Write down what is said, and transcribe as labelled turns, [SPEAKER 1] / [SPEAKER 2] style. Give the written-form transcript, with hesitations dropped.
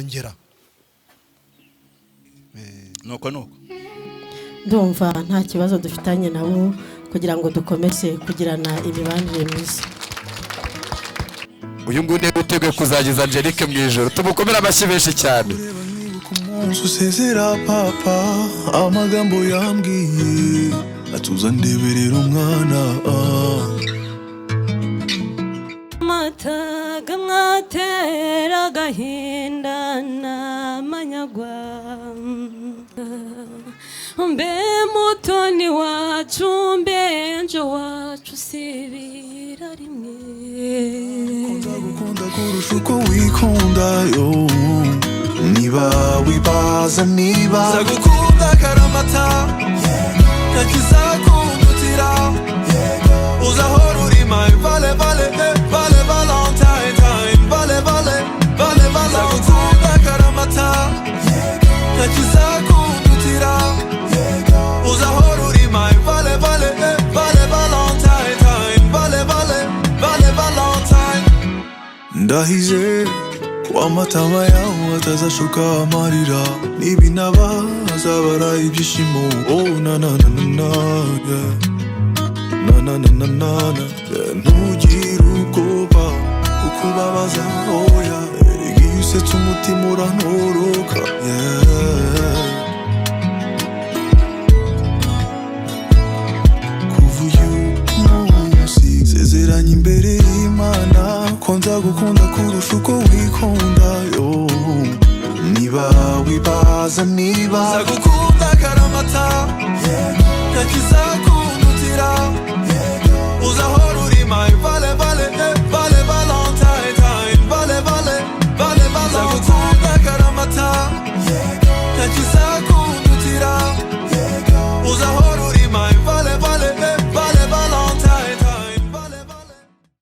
[SPEAKER 1] Kongera.
[SPEAKER 2] Nuko nuko.
[SPEAKER 3] Ndumva nta kibazo dufitanye nabo kugira ngo dukomeze kugirana imibanire myiza.
[SPEAKER 4] Uyu nguyu niwe witeguye kuzageza Angelique mu ijoro. Tumukomere amashyi menshi cyane.
[SPEAKER 5] Umunsi usezera papa, amagambo yambwiye atuza ndeberera umwana, ah.
[SPEAKER 3] Amataga mwatera agahinda n'amanyagwa, mbe mutoni wacu, mbe njo wacu, sibira rimwe.
[SPEAKER 5] Ndagukunda kurusha uko wikunda yo. Niba wibaza niba nzagukunda karamata, ntakizakundutira, uzahora uri my vale vale, eh, vale valentine time, vale vale vale valentine. Nzagukunda karamata, ntakizakundutira, uzahora uri my vale vale, eh, vale valentine time, vale vale vale valentine. Ndahize ko amatama yawe atazashoka amarira, nibinaba azabara ibyishimo. Oh na na na na na, yeah. Na na na na na na, yeah. Ntugire ubwoba kukubabaza, oya. Erega iyo usetse umutima urantoroka, yeah. Kuva uyu munsi sezeranye imbere y'Imana ko nzagukunda kurusha uko wikunda yo. Niba wibaza niba nzagukunda karamata, ntakizakundutira.